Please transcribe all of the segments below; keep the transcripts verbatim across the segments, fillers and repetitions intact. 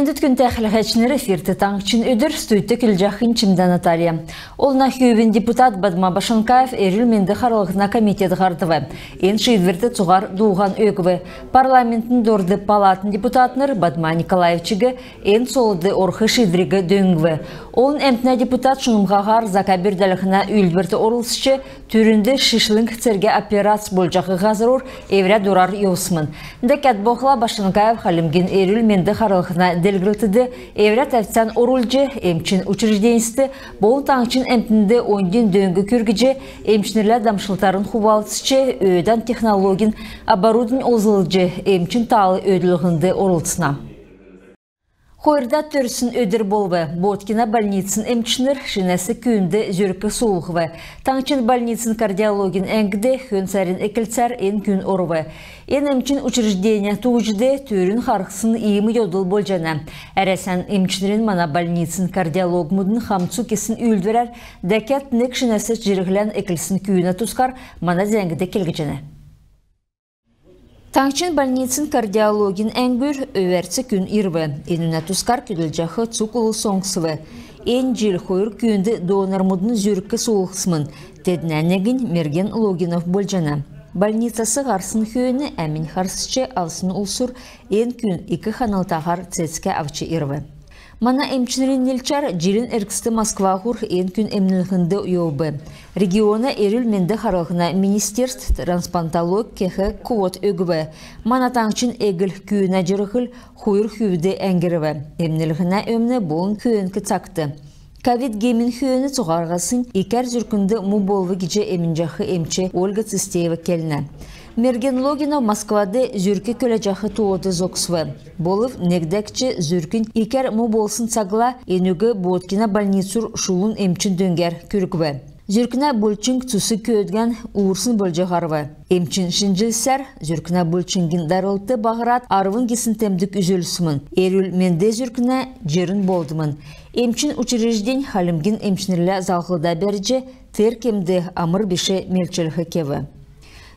Күндтә хәләһәчнр, эфирт «Таңһчин өдр», студьд көдлҗәхнь Чимдә Наталья. Олна Хүүвин депутат Бадма Башанкаев эрүл-менд харлһна комитет һардв. Эн шиидврт цуһар дууһан өгв. Парламентин дорд палатын депутатнр Бадма Николаевичиг эн цолд орх шиидвриг дөңнв. Олн әмтнә депутат шунмһаһар зака бүрдәлһнә үүлдврт орлцҗ, түрүнд шишлң цергә операц болҗах һазрур эврә дурар йовсмн. Дәкәд болхла Башанкаев Хальмгин эрүл-менд харлһна делгрлтд эврә тәвцән орулҗ, эмчин учрежденьст болн таңһчин әмтнд оньдин дөң күргҗ, эмчнрлә дамшлтарн хувалцҗ, өөдән технологин оборудовань олзлҗ, эмчин таал өөдлүллһнд орлцна. Хойрдад төрсн өдр болв. Боткина больницин эмчнр шинәс күүнд зүрк суулһв. Таңһчин больницин кардиологин әңгд хөн сарин эклцәр эн күн орв. Эн эмчин учреждень тууҗд түрүн харһсн иим йовдл болҗана. Әрәсән эмчнрин мана больницин кардиологмудын хамцу кесн үүлдврәр дәкәд нег шинәс җирһлән эклсн күүнә тускар мана зәңгд келгдҗәнә. Таңһчин больницин кардиологин әңгүр өвәрц күн ирв. Энүнә тускар көдлҗәх цуг улс соңсв. Эн җил хойр күүнд донормудын зүрк суулһсмн. Теднә негнь Мерген Логинов болҗана. Больницас һарсн хөөн әминь харсҗ авсн улсур эн күн ик ханлтаһар цецгә авч ирв. Мана эмчнрин нилчәр җилин эргцд Москваһур эн күн эмнлһнд йовв. Региона эрүл-менд харлһна министерств трансплантологь кех квот өгв. Мана таңһчин эгл күүнә җирһл хойр хүвд әңгрв. Эмнлһнә өмн болн хөөнк цагт. Ковид гемин хөөн цуһараһаснь икәр зүркнд му болв гиҗ эмнҗәх эмч Ольга Цистеева келнә. Мерген Логинов Москвад зүрк күләҗәх тоод зогсв. Болв нег дәкҗ зүркнь икәр му болсн цагла энүг Боткина больницур шулун эмчин дөңгәр күргв. Зүркнә булчң цус көөдгән уурсн болҗ һарв. Эмчин шинҗлсәр, зүркнә булчңгин дарлт баһрад, арвн гисн темдг үзүлсмн. Эрүл-менд зүркнә җирн болдмн. Эмчин учреждень Хальмгин эмчнрлә залһлда бәрҗ, тер кемд амр биш мелчлһ кев.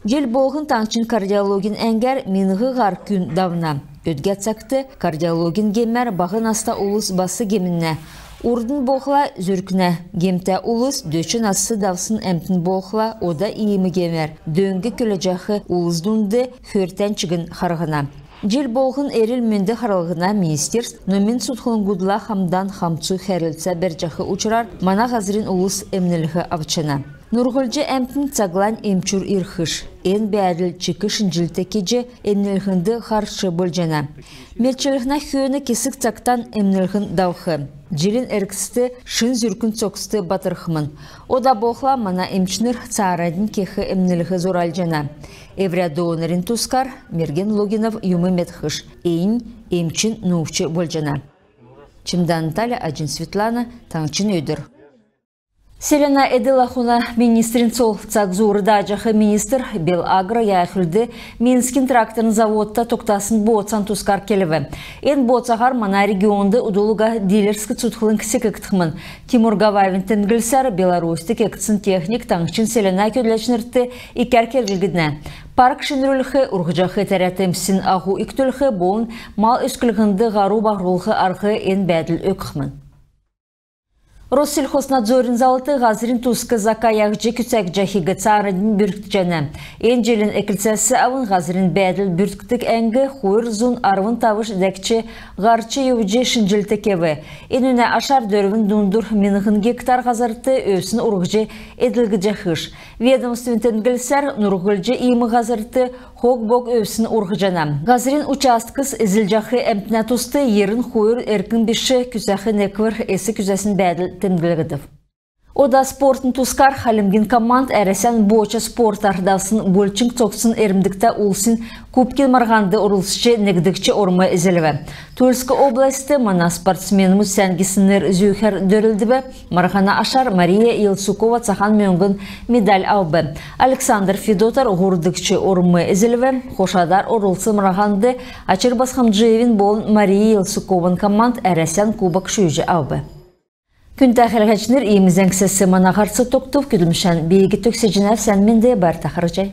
Җил болһн таңһчин кардиологин әңгәр миңһ һар күн давна. Өдгә цагт кардиологин гемәр баһ наста улс бас гемнә. Урднь болхла зүркнә гемтә улс, дөч нас давсн әмтн болхла ода иим гемәр дөң күләҗәх улс дунд хөртән чигн харһна. Җил болһн эрүл-менд харлһна министерств номин цутхлңгудла хамдан хамцу хәрлцә бәрҗәх учрар мана һазрин улс эмнлһ авчана. Нурһлҗ әмтн цаглань эмчүр ирхш. Эн бәәдл чик шинҗлт кеҗ, эмнлһнд һарч болҗана. Мелчлһнә хөөн кесг цагтан эмнлһн давх. Җилин эргцд шин зүркн цогцд батрхмн. Ода болхла мана эмчнр цааранднь кех эмнлһ зуралҗана. Эврә донорин тускар Мерген Логинов юм медхш. Эннь эмчин нууц болҗана. Чимдә Наталья, Аҗин Светлана, «Таңһчин өдр». Селәнә эдл-ахун министрин цол цаг зуур дааҗах министр «Белагро» яһүлд Минскин тракторн заводта тогтасн бооцан тускар келв. Эн бооцаһар мана регионд удл уга дилерск цутхлң секгдхмн. Тимур Гаваевин темдглсәр, Беларусьт кегдсн техник таңһчин селәнә көдләчнрт икәр керглгднә. Парк шинрүлх, урһҗах тәрә-темсин аһу икдүлх болн мал өсклһнд һару баһрулх арһ эн бәәдл өгхмн. Россельхознадзорин заллт һазрин туск зака яһҗ күцәгдҗәхиг цааранднь бүрткҗәнә. Эн җилин эклцәс авн һазрин бәәдл бүрткдг әңг хойр зун арвн тавн дәкҗ һарч йовҗ шинҗлт кев. Энүнә ашар дөрвн дундур миңһн гектар һазрт өвсн урһҗ эдлгдҗәхш. Ведомствин темдглсәр, нурһлҗ иим һазрт хог-бог өвсн урһҗана. Һазрин участкс эзлҗәх әмтнә туст йирн хойр эрк биш күцәх неквр эс күцәсн бәәдл темдглгдв. Ода спортын тускар. Хальмгин команд Әрәсән боча спортар давсн булчң цогцин эрмдгтә улсин кубкин марһанд орлцҗ, негдгч орм эзлв. Тульск областьд мана спортсменмүд сән гисн нер зүүхәр дөрлдв. Марһана ашар Мария Елсукова цаһан мөңгн медаль авв. Александр Федотов һурвдгч орм эзлв. Хошадар орлцсн марһанд Ачир Басхамджиевин болн Мария Елсукован команд Әрәсән кубок шүүҗ авв. Күндтә хәләһәчнр, иим зәңгсәс мана һарц тогтв. Көдлмшән би төгсәҗәнәв. Сән менд, байрта харһий.